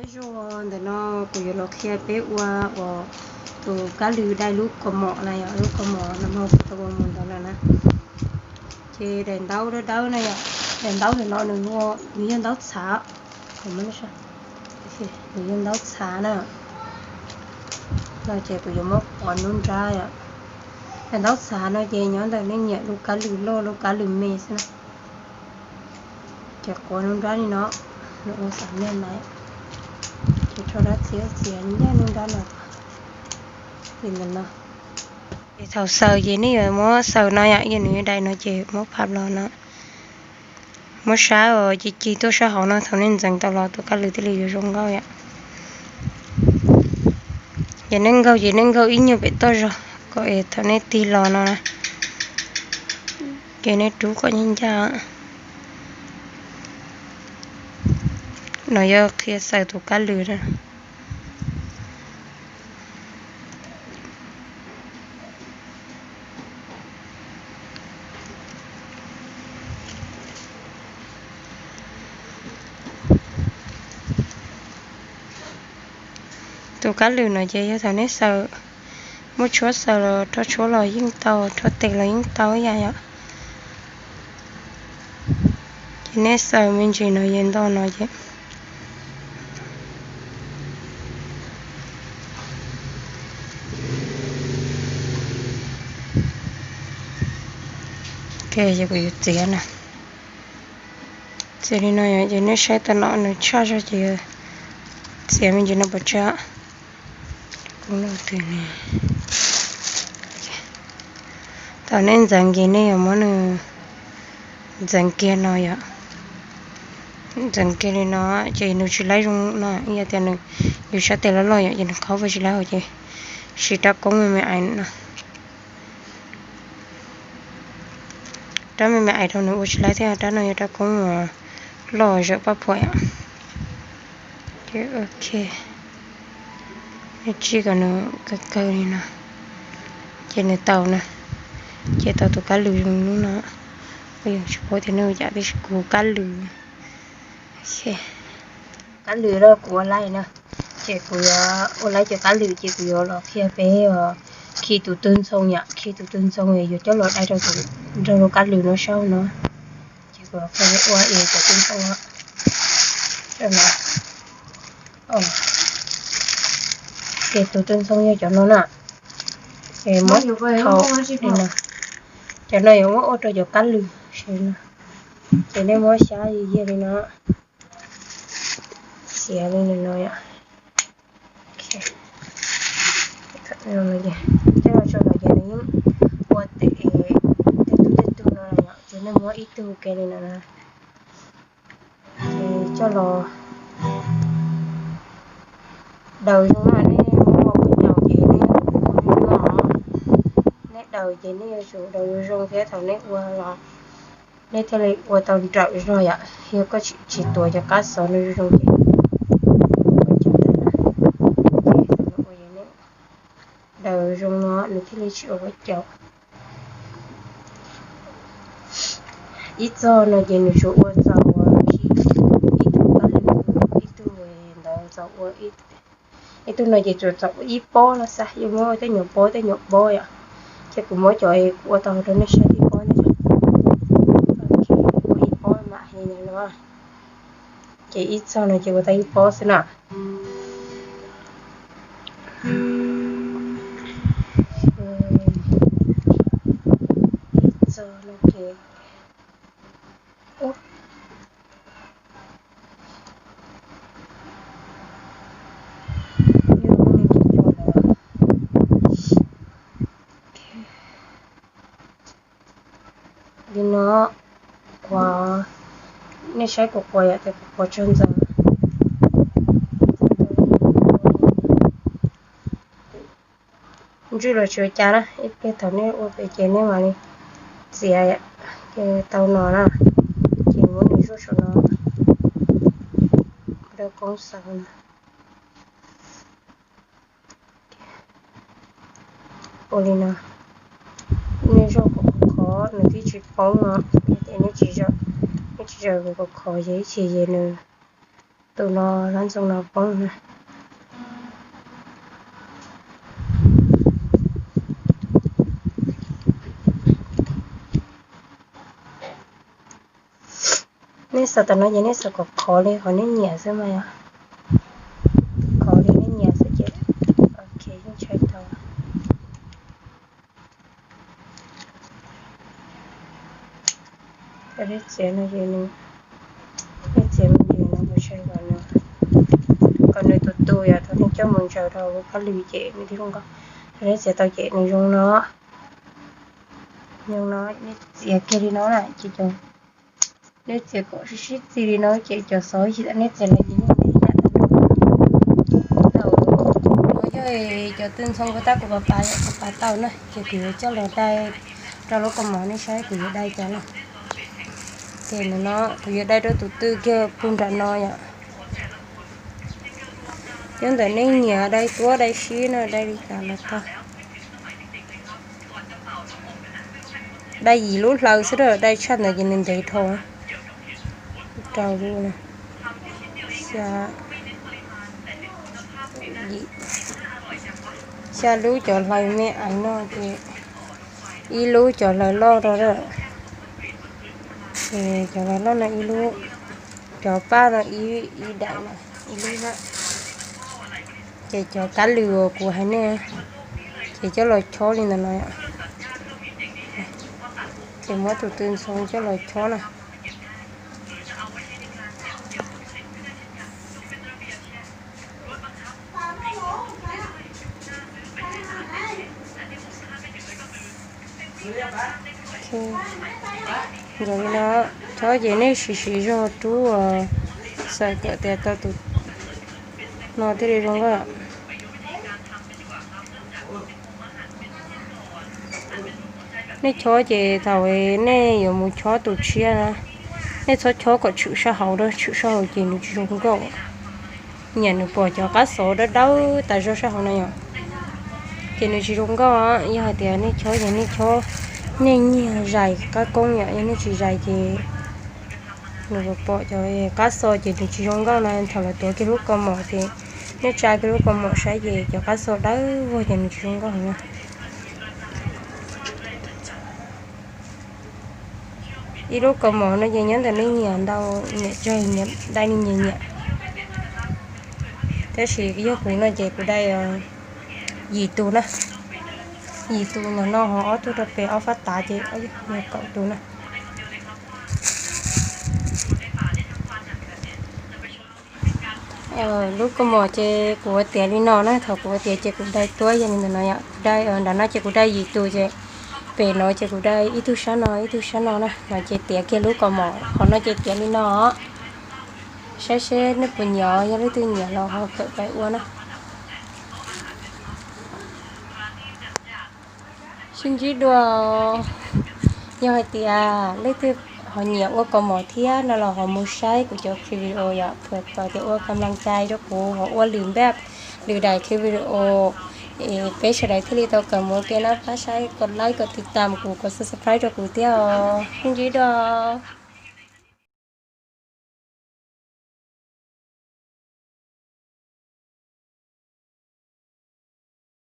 Zuj ntawm no kuv yuav los qhia peb ua uas tus kab lws dai lub kaus mom na yom, lub kaus mom no kuv tau ua mus ntawd lawm na. Ces daim ntaub dawb dawb na yom, daim ntaub ntawm no nws, nws yog ntaub txhav, nws yog ntaub txhav na. No ces kuv yuav muab quav nruab nrab yom. Daim ntaub txhav no ces nyob ntawm nej nyiam lub kab lws loj lub kab lws me xwb na. Ces quav nruab nrab li no, nws ua xam nej na, ces rho dab txiav txiav ncaj nruab nrab no li ntawm no. Ces thaum xaws ces nej yuav muab xaws no yom, yog nws dai no ces muab pham los no. Muab sab uas ci ci tuaj sab hauv no, thaum nej ntxeev tau los tus kab lws thiaj li yuav zoo nkauj yom. Ces nej nkaug ces nej nkaug ib nyuag pem toj zog kom es thaum nej tig los no na, ces nej rub kom ncaj ncaj. No yog qhia xaws tus kab lws na. Tus kab lws no ces yog thaum nej xaws, muab tshuab xaws los rho tshuab los yeej tau, rho tes los yeej tau ib yam yom. Ces nej xaws me ntsis no ces nto no ces ces kuv yuav txiav na. Txiav li no ces nej saib tau no nws tshaj zog ces txiav me ntsis no pov tseg. Thaum nej ntxeev ces nej yuav muab nws ntxeev kiag no yom. Ntxeev kiag li no ces nws tsis laib zoo no, yog tias nws yus sab tes loj loj yom ces nws qhov ua tsis laib hauv ces siv rab koob me me ais no. Rab me me ais rau nws ua tsis laib thiab, rab no yog rab koob uas loj zawm paj phuam yom. Ces ok, nej tsij kom nws kawg kawg li no ces nws tau na. Ces tau tus kab lws zoo lub no. Kuv yeej tsis paub tias nws ua cas tiam sis kuv kab lws. Kab lws los kuv ua laib na, ces kuv yuav ua laib cov kab lws ces kuv yuav los qhia peb khi tus twg ntxhoo yom, khi tus twg ntxhoo yuav coj los dai rau tus, rau lub kab lws no saib no. Ces kuv los qhia peb ua es cov twg ntxhoo no. Ces tus twg ntxhoo yog cov no na. Ces muab thaum li no, cov no yuav muab ua rau cov kab lws no. Ces nej muab xyab yig yig li no, xiav li no yom. Coj los rau no ces nws yeej ua tes tej tug tej tug no yom, ces nej muab ib tug ke li no na. Ces coj los daws zoo na, nej muab ua khaub ncaws ces nej ua li no, nej daws ces nej yuav tsum daws zoo zoo thiab thaum nej ua los nej thiaj li ua tau nrawm zog yom. Yog koj tsis tuav cov kab xov no zoo zoo ces ua cas tag na. Ces thaum no ua ces nej daws zoo no nws thiaj li tsis ua khaub ncaws. Ib txoj no ces nws tsuas ua txaus ua ib tug kab lws, ib tug ntawd txaus ua, ib tug no ces tsuas txaus ua ib pob no xwb, yus muab ua tej nyuam pob tej nyuam pob yom. Ces kuv muab cov kuv ua tau rau nej saib ib pob ntawd, ua ib pob mam li no. Ces ib txoj no ces ua tau ib pob xwb na. Ib txoj no ces Li no, kuv, nej saib kuv quav yom, ces kuv quav tsawg ntxaws. Ntswj los tsis ua cas na, ib pliag thaum nej ua pem ces nej mam li txiav, ces tau no na, ces muab nws zuaj saum no, rau koob xaws na. Ua li no, nej zuaj kom khov khov nws thiaj tsis poob no, yog tias nej tsis, nej tsis zaws kom khov khov ces ib chim ces nws Tus no, lab ntxoo no poob na. Nej xav tam no ces nej xav kom qhov li qhov nej nyiam xwb mas yom. Qhov li nej nyiam xwb ces ok, yeej tshaj tau. Cov dej txiav no ces nws, dej txiav me ntsis no kuv saib kom nws, kom nws tus tu yom, thaum nej coj mus ntsaws rau lub kab lw ces nws thiaj zoo nkauj. Cov dej txiav tau ces nws zoo no, zoo no, nej txiav kiag li no na ces cov, nej txiav kom sib sib txig li no ces cov xov xwm nej txiav los yeej me ib yam. Thaum no yog cov tw ntxhoo kuv tab kuv pav pav, kuv pav tau na ces kuv yuav coj los dai rau lub kaus mom nej saib kuv yuav dai cov na. Ces ntawm no kuv yuav dai rau tus tw kiag puag nram no yom. Nyob ntawm nej nyiam dai tuab dai sib no dai li cas los tau. Dai yim lub hlaws xwb, dai tshaj ntawd ces nws ntev dhau. Rau lub, xya, xya lub cov hlaws me ais no ces ib lub cov hlaws loj rau, cov hlaws loj no ib lub, cov paj no ib, ib daim no ib lub na. Ces cov kab lw uas kuv hais nej ces coj los chob li ntawm no. Ces muab tus tw ntxhoo coj los chob na. Ntawm li no, chob ces nej siv siv zog rub, xav kom tias tau tus no thiaj li zoo nkauj. Nej chob ces thaum nej yuav mus chob tus tshiab na, nej txhob chob kom tshwm sab hauv, tshwm sab hauv ces nws tsis zoo nkauj. Nyiam nws pom cov qab xov dawb dawb tas zog sab hauv no yom. Ces nws tsis zoo nkauj. Yog hais tias nej chob ces nej chob, nej nyiag zais qab koob yom, yog nej tsis zais ces nws pom cov qab xov ces nws tsis zoo nkauj na. Thaum lawv tuav kiag lub kaus mom ces nej tsa kiag lub kaus mom saib ces cov qab xov dawb vog ces nws tsis zoo nkauj heev na. Ib lub kaus mom no ces nyob ntawm nej nyiam ntau, nyiam tsawg, dai li nyias nyiam. Tab sis yog kuv no ces kuv dai yim tus na. Yim tus ntawm no ho ob tug rau pem ob fab tav ces yog kaum tus na. Lub kaus mom ces kuv ua tiav li no na, thaum kuv ua tiav ces kuv dai tuab yog li ntawm no yom, kuv dai nram no ces kuv dai yim tus ces pem no ces kuv dai ib tug sab no ib tug sab no na, no ces tiav kiag lub kaus mom, qhov no ces tiav li no. Saib seb nej puas nyiam, yog leej twg nyiam los ho kawm pais ua na. Sib ntsib dua. Yog hais tias leej twg ho nyiam ua kaus mom thiab no los ho mus saib kuv cov clip video yom, pab ua kam laj cai rau kuv ho ua lwm npaj, lwm daim clip video, peb sawv daws thiaj li tau kawm mus ua ke na. Pab saib kom like kom tiv tam kuv kom subscribe rau kuv thiab os. Sib ntsib dua.